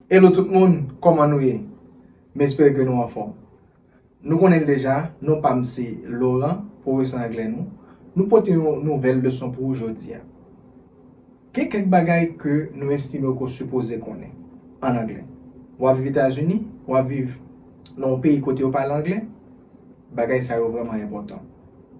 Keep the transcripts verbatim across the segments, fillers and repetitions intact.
Hello tout moun, kòman nou ye? M espere ke nou anfòm. Nou konnen l deja, non pa m se Laurent, pwofesè anglè nou. Nou pote yon nouvèl leson pou ou jodi a. Gen kèk bagay ke nou estime w ke w sipoze konnen ann anglè. W ap viv Etazini, w ap viv nan yon peyi kote yo pale anglè, bagay sa yo vrèman enpòtan.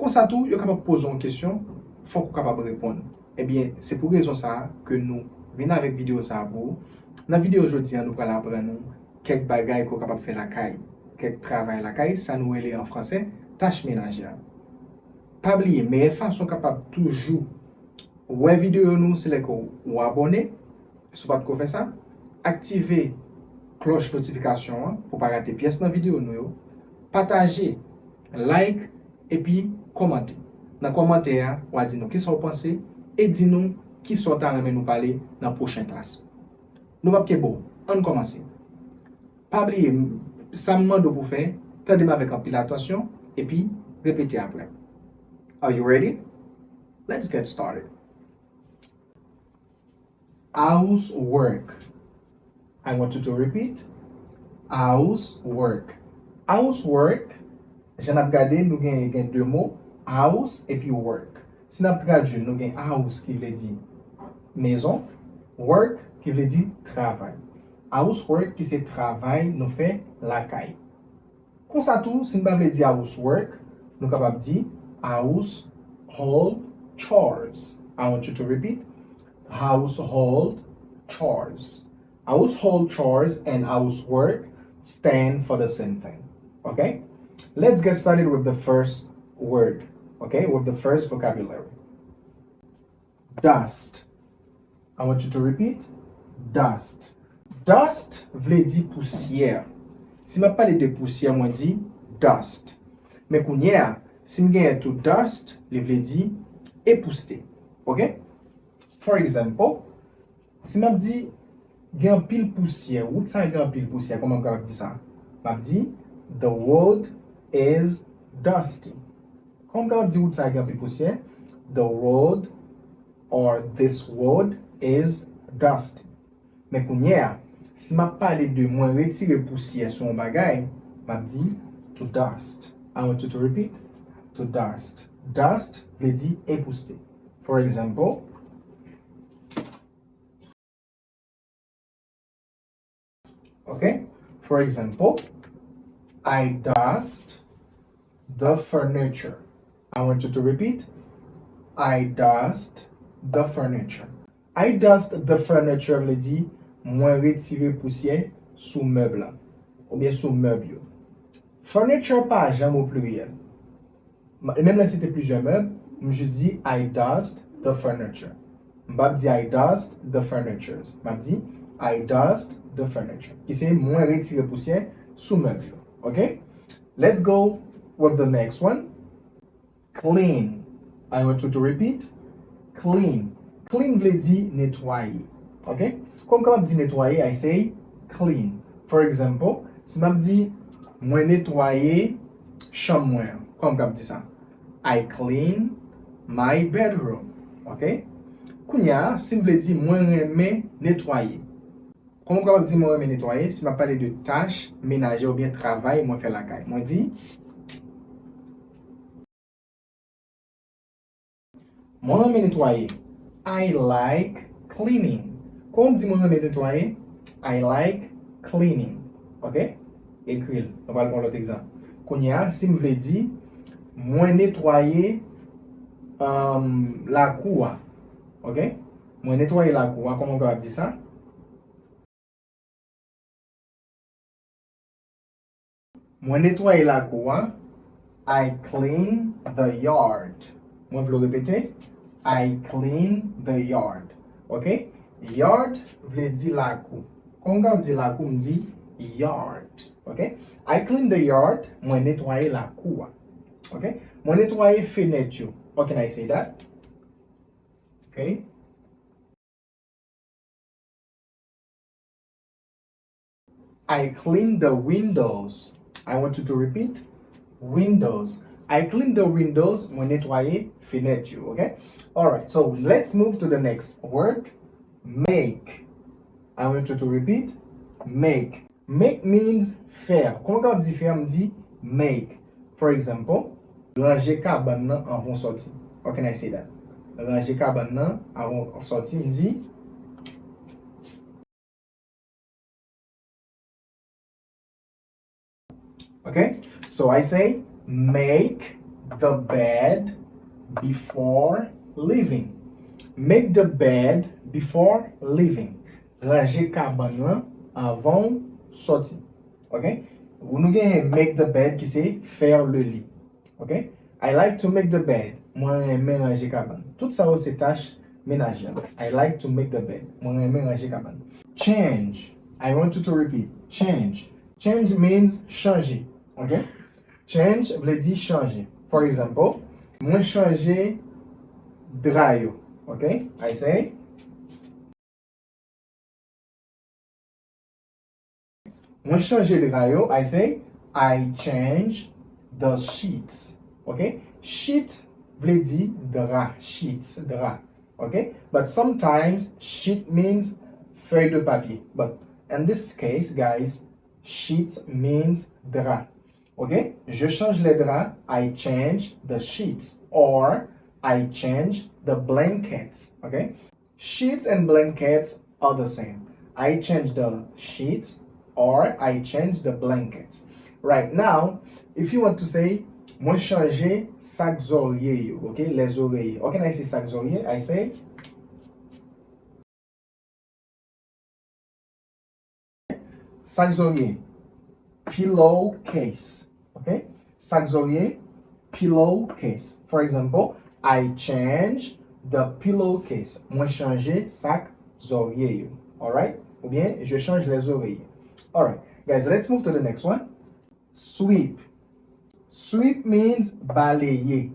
Konsa tou, yo kapab poze w yon kesyon, fòk ou kapab reponn. Ebyen, se pou rezon sa a ke nou vin avèk videyo sa a pou ou. Nan videyo jodi a, nou pral aprann ou kèk bagay ke w kapab fè lakay, kèk travay lakay, sa nou rele an fransè tâches ménagères. Pa bliye, meyè fason w kapab toujou wè videyo nou, se lè ke w abòne, si w pa t ko fè sa, aktive klòch notifikasyon an pou w pa rate pyès nan videyo nou yo, pataje, like, epi kòmante. Nan kòmantè a, w a di nou kisa w panse e di nou kisa w ta renmen nou pale nan pwochen klas. Nou p ap kenbe w. Ann kòmanse. Pa bliye, m-, sa m mande w pou w fè, tande m avèk anpil atansyon, epi repete apre m. Are you ready? Let's get started. Housework. I want you to repeat. Housework. Housework, jan n ap gade, nou gen, gen de mo, house epi work. Si n ap tradui l, nou gen house ki vle di mezon, work ki vle di travay. Housework ki se travay nou fè lakay. Konsa tou, si n pa vle di housework, nou kapab di household chores. I want you to repeat. Household chores. Household chores and housework stand for the same thing. Okay? Let's get started with the first word. Okay? With the first vocabulary. Dust. I want you to repeat. Dust. Dust vle di pousyè. Si m ap pale de pousyè, mwen di dust. Men kounye a, si m genyen to dust, li vle di epouste. Ok? For example, si m ap di gen anpil pousyè, wout sa gen anpil pousyè, kòman m kapab di sa? M ap di, the road is dusty. Kòman m kapab di wout sa gen anpil pousyè? The road or this road is dusty. Men kounye a, si m ap pale de mwen retire pousyè sou yon bagay, m ap di to dust. I want you to repeat. To dust. Dust vle di epouste. For example, okay? For example, I dust the furniture. I want you to repeat. I dust the furniture. I dust the furniture vle di mwen retire pousyè sou mèb la, oubyen sou mèb yo. Furniture pa janm o pliryèl. Menm lè se te plizyè mèb, m jis di I dust the furniture. M p ap di I dust the furnitures. M ap di I dust the furniture. Ki se mwen retire pousyè sou mèb yo. Ok? Let's go with the next one. Clean. I want you to repeat. Clean. Clean vle di netwaye. Ok? Kòm m kapab di netwaye, I say clean. For example, si m ap di mwen netwaye chanm mwen an, kòman m kapab di sa? I clean my bedroom. Ok? Kounye a, si m vle di mwen renmen netwaye, kòman m kapab di mwen renmen netwaye si m ap pale de tach menaje oubyen travay mwen fè lakay? Mwen di, mwen renmen netwaye. I like cleaning. Kòman m di mwen renmen netwaye? I like cleaning. Ok? Ekri l. Nou pral pran lòt egzanp. Kounye a, si m vle di, mwen netwaye, um, lakou a. Ok? Mwen netwaye lakou a. Kòman m kapab di sa? Mwen netwaye lakou a. I clean the yard. Mwen vle w repete. I clean the yard. Ok? Yard vle di lakou. Kòman m kapab di lakou, m di yard. Ok? I clean the yard. Mwen netwaye lakou a. Ok? Mwen netwaye fenèt yo. How can I say that? Ok? I clean the windows. I want you to repeat. Windows. I clean the windows. Mwen netwaye fenèt yo, ok? Alright, so let's move to the next word. Make. I want you to repeat. Make. Make means faire. Kòman w kapab di faire, m di make. For example, ranje kabann nan anvan w sòti. How can I say that? Ranje kabann nan anvan w sòti, m di. Okay? So I say, make the bed before leaving. Make the bed before leaving. Ranje kabann nan anvan w sòti. Okay? Nou genyen make the bed ki se faire le lit. Okay? I like to make the bed. Mwen renmen ranje kabann. Tout sa yo se tach menajè. I like to make the bed. Mwen renmen ranje kabann. Change. I want you to repeat. Change. Change means chanje. Okay? Change vle di chanje. For example, mwen chanje dra yo. Okay? I say, mwen chanje dra yo. I say, I change the sheets. Okay? Sheet vle di dra. Sheets, dra. Okay? But sometimes sheet means feuille de papier. But in this case, guys, sheets means dra. Okay? Je change les draps. I change the sheets. Or I change the blankets. Okay? Sheets and blankets are the same. I change the sheets or I change the blankets. Right now, if you want to say, mwen chanje sak zòrye yo, okay? Les oreillers. How can I say sak zòrye? I say, sak zòrye, pillow case. Okay? Sak zòrye, pillow case. For example, I change the pillow case. Mwen chanje sak zòrye yo. Alright? Oubyen, je change les oreillers. Alright. Guys, let's move to the next one. Sweep. Sweep means balayer.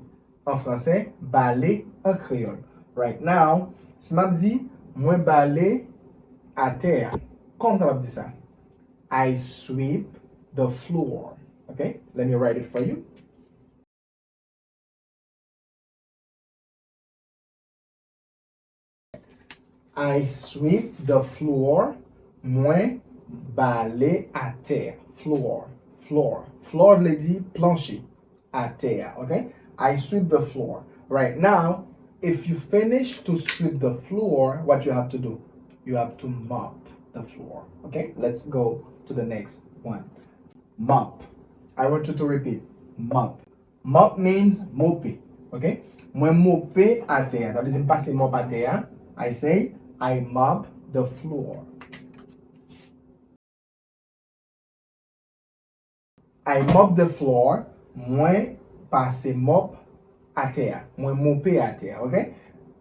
En français, bale an kreyòl. Right now, si m ap di, mwen bale atè a. Kòman m kapab di sa? I sweep the floor. Okay? Let me write it for you. I sweep the floor. Mwen bale atè. Floor. Floor. Floor vle di planche. Atè a, okay? I sweep the floor. Right now, if you finish to sweep the floor, what you have to do? You have to mop the floor. Okay? Let's go to the next one. Mop. I want you to repeat. Mop. Mop means mope. Okay? Mwen mope atè a. Sa vle di m pase mop atè a. I say, I mop the floor. I mop the floor. Mwen pase mop atè a. Mwen mope atè a, okay?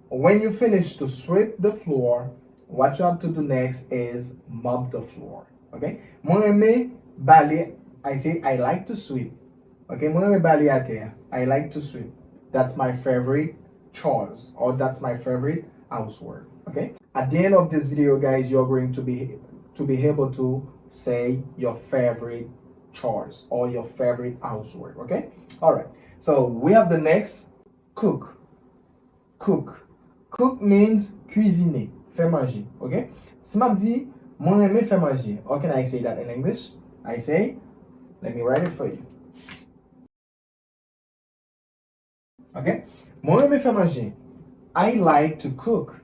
When you finish to sweep the floor, what you have to do next is mop the floor, okay? Mwen renmen bale, I say I like to sweep. Okay, mwen renmen bale atè a. I like to sweep. That's my favorite chores, or that's my favorite housework. Okay? At the end of this video, guys, you're going to be to be able to say your favorite chores or your favorite housework. Okay? All right. So we have the next, cook. Cook. Cook means cuisiner, fè manje. Okay? Si m ap di, mwen renmen fè manje. How can I say that in English? I say, let me write it for you. Okay? Mwen renmen fè manje. I like to cook.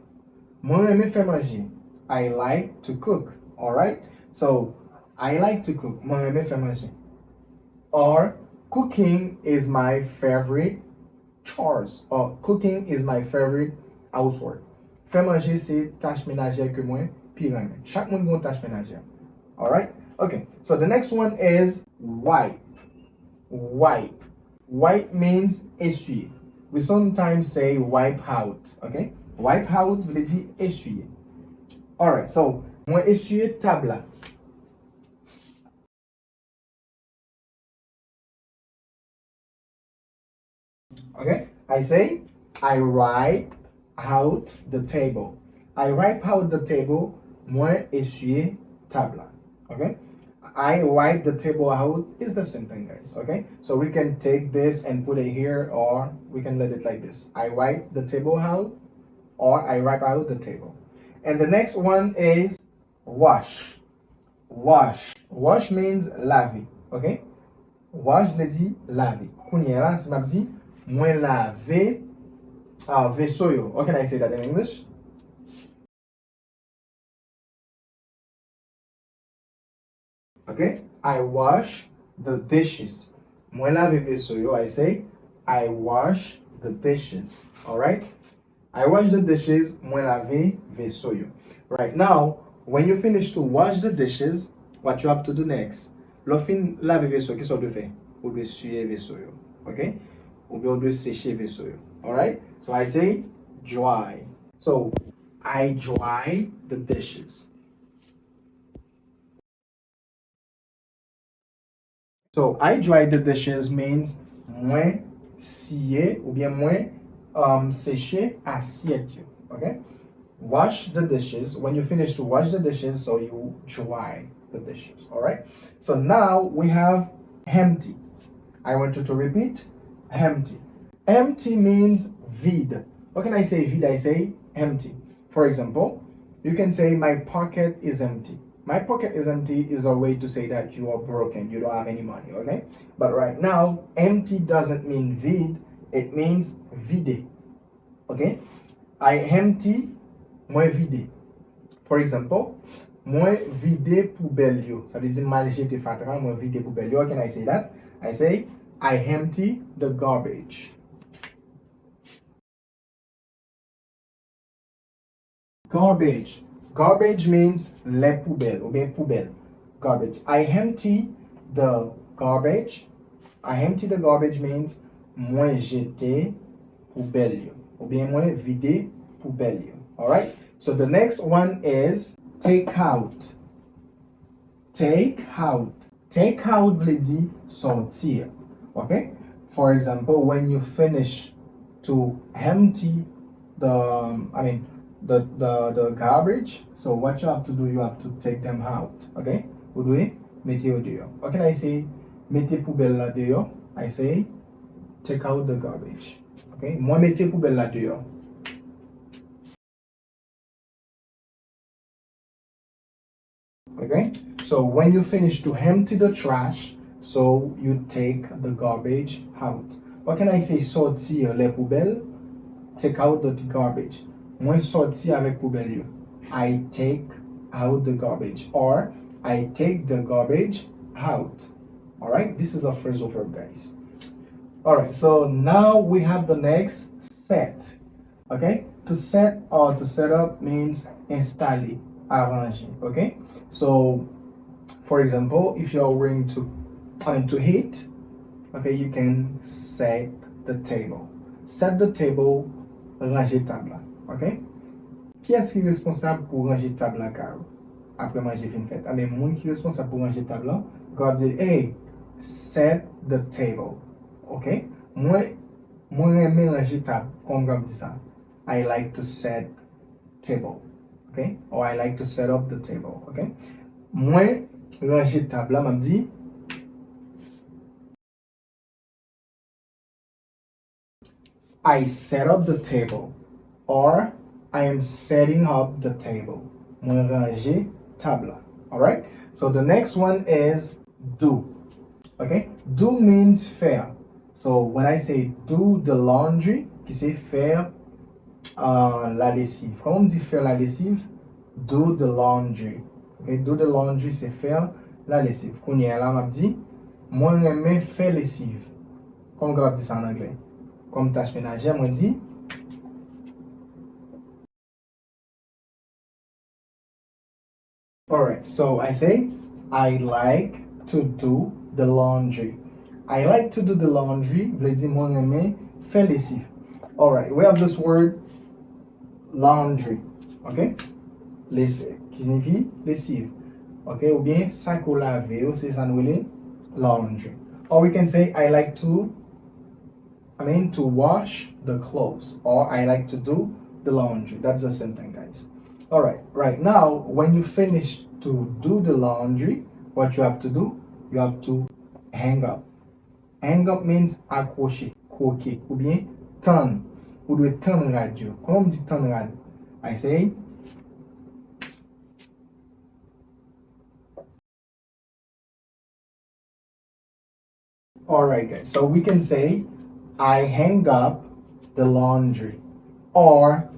Mwen renmen fè manje. I like to cook. Alright? So, I like to cook. Mwen renmen fè manje. Or, cooking is my favorite chores. Or, cooking is my favorite housework. Fè manje se tach menajè ke mwen pi renmen. Chak moun gen yon tach menajè. Alright? Okay. So the next one is wipe. Wipe. Wipe means essuyer. We sometimes say wipe out. Okay? Wipe out vle di essuyer. Alright. So, mwen essuyer tab la. Okay? I say, I wipe out the table. I wipe out the table. Mwen essuyer tab la. Okay? I wipe the table out is the same thing, guys. Okay? So we can take this and put it here, or we can let it like this. I wipe the table out, or I wipe out the table. And the next one is wash. Wash. Wash means lave. Ok? Wash vle di lave. Kounye a la, si m ap di, mwen lave, ah, veso yo. How can I say that in English? Ok? I wash the dishes. Mwen lave veso yo. I say, I wash the dishes. Alright? I wash the dishes. Mwen lave veso yo. Right now, when you finish to wash the dishes, what you have to do next? Lè w fin lave veso, kisa w dwe fè? Ou dwe siye veso yo. Ok? Oubyen ou dwe seche veso yo. Alright? So I say, dry. So, I dry the dishes. So, I dry the dishes means mwen siye oubyen mwen, um, seche asyèt yo. Ok? Wash the dishes. When you finish to wash the dishes, so you dry the dishes. Alright? So now we have empty. I want you to repeat, empty. Empty means vide. How can I say vide? I say empty. For example, you can say, my pocket is empty. My pocket is empty is a way to say that you are broken, you don't have any money, okay? But right now, empty doesn't mean vide, it means vide. Ok? I empty, mwen vide. For example, mwen vide poubèl yo. Sa vle di m al jete fatra, mwen vide poubèl yo. How can I say that? I say, I empty the garbage. Garbage. Garbage means lè poubèl oubyen poubèl. Garbage. I empty the garbage. I empty the garbage means mwen jete poubèl yo oubyen mwen vide poubèl yo. Alright? So the next one is take out. Take out. Take out vle di sòti. Ok? For example, when you finish to empty the, I mean, the, the, the garbage, so what you have to do, you have to take them out. Ok? Ou dwe mete yo deyò. Ok, I say, mete poubèl la deyò. I say, take out the garbage. Ok? Mwen mete poubèl la deyò. Okay? So when you finish to empty the trash, so you take the garbage out. What can I say? Sòti lè poubèl. Take out the garbage. Mwen sòti avèk poubèl yo. I take out the garbage. Or I take the garbage out. Alright? This is a phrasal verb, guys. Alright, so now we have the next set. Okay? To set or to set up means installe, arranger. Okay? So, for example, if you're going to, I mean, to eat, okay, you can set the table. Set the table, ranje tab la. Okay? Kiyès ki responsab pou ranje tab la kay ou? Apre manje fin fèt. Anben, moun ki responsab pou ranje tab la, ou kapab di, hey, set the table. Ok? Mwen, mwen renmen ranje tab. Kòman m kapab di sa? I like to set table. Ok? Or I like to set up the table. Ok? Mwen ranje tab la, m ap di, I set up the table. Or I am setting up the table. Mwen ranje tab la. Alright? So the next one is do. Ok? Do means fè. So when I say do the laundry, ki se fè, uh, lalesiv. Kòman m di fè lalesiv? Do the laundry. Ok? Do the laundry se fè lalesiv. Kounye a la, m ap di, mwen renmen fè lesiv. Kòman m kapab di sa an anglè? Kòm tach menajè, mwen di, Alright, so I say, I like to do the laundry. I like to do the laundry vle di mwen renmen fè lesiv. Alright, we have this word laundry, ok? Lesiv, ki siyifi lesiv. Ok, oubyen sa ke w lave yo, se sa nou rele laundry. Or we can say, I like to I mean to wash the clothes, or I like to do the laundry. That's the same thing, guys. Alright, right now, when you finish to do the laundry, what you have to do? You have to hang up. Hang up means akwoche, kwoke, oubyen tann. Ou dwe tann rad yo. Kòman m di tann rad? I say, Alright, guys. So we can say, I hang up the laundry, or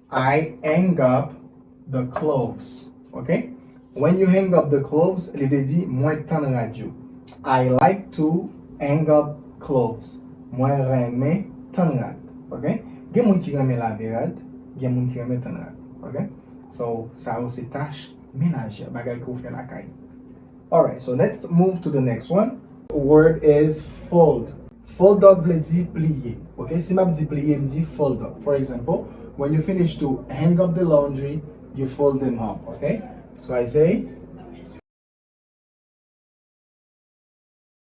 I hang up the clothes. Ok? When you hang up the clothes, li vle di mwen tann rad yo. I like to hang up clothes. Mwen renmen tann rad. Ok? Gen moun ki renmen lave rad, gen moun ki renmen tann rad. Ok? So, sa yo se tach menajè, bagay ke w fè lakay. Alright, so let's move to the next one. Word is fold. Fold up vle di pliye. Ok? Si m ap di pliye, m di fold up. For example, when you finish to hang up the laundry, you fold them up. Ok? So I say,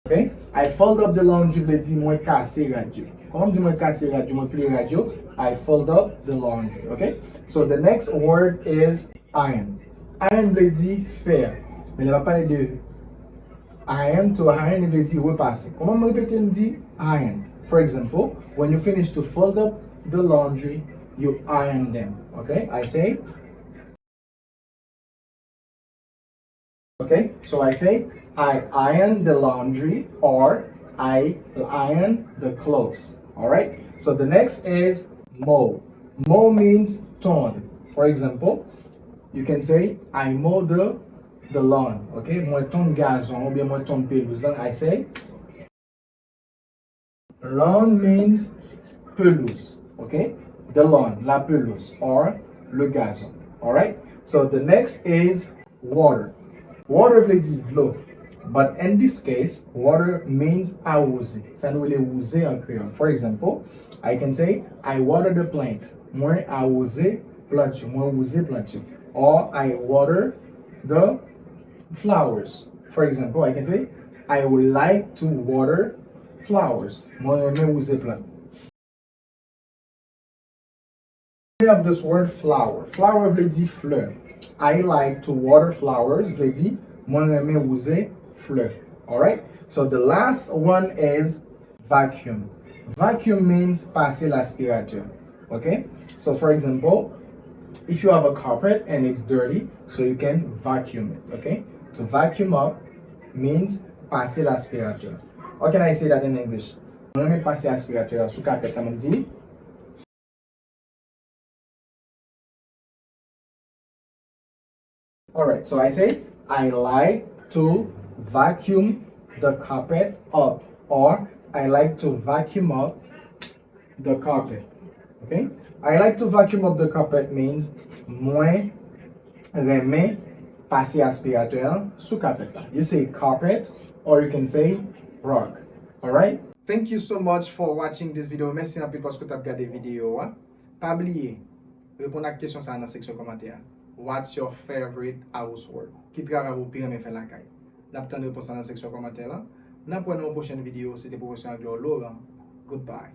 ok? I fold up the laundry vle di mwen kase rad yo. Kòman m di mwen kase rad yo, mwen pliye rad yo? I fold up the laundry. Ok? So the next word is iron. Iron vle di fè. Men lè m ap pale de iron, to iron, li vle di repase. Kòman m repete m di iron? For example, when you finish to fold up the laundry, you iron them. Ok? I say, ok? So I say, I iron the laundry, or I iron the clothes. Alright? So the next is mow. Mow means tonn. For example, you can say, I mow the, the lawn. Ok? Mwen tonn gazon, oubyen mwen tonn pelouz lan. I say, lawn means pelouz. Ok? The lawn, la pelouse, or le gazon. Alright? So the next is water. Water vle di dlo. But in this case, water means awoze. Sa nou rele wouze an kreyòl. For example, I can say, I water the plant. Mwen awoze plant yo. Mwen wouze plant yo. Or I water the flowers. For example, I can say, I would like to water flowers. Mwen renmen wouze plant. We have this word flower. Flower vle di flè. I like to water flowers vle di mwen renmen wouze flè. Alright? So the last one is vacuum. Vacuum means pase laspiratè. Ok? So for example, if you have a carpet and it's dirty, so you can vacuum it. Ok? To vacuum up means pase laspiratè. How can I say that in English? Mwen renmen pase aspiratè a sou kapèt la, mwen di. Alright, so I say, I like to vacuum the carpet up, or I like to vacuum up the carpet. Ok? I like to vacuum up the carpet means mwen renmen pase aspiratè an sou kapèt la. You say carpet, or you can say rug. Alright? Thank you so much for watching this video. Mèsi anpil paske w t ap gade videyo a. Pa bliye, reponn ak kesyon sa a nan seksyon kòmantè a. What's your favorite housework? Ki travay ou pi renmen fè lakay? N ap tann repons la nan seksyon kòmantè la. N ap wè nan yon pwochèn videyo. Se te pwofesè anglè w, Laurent. Goodbye.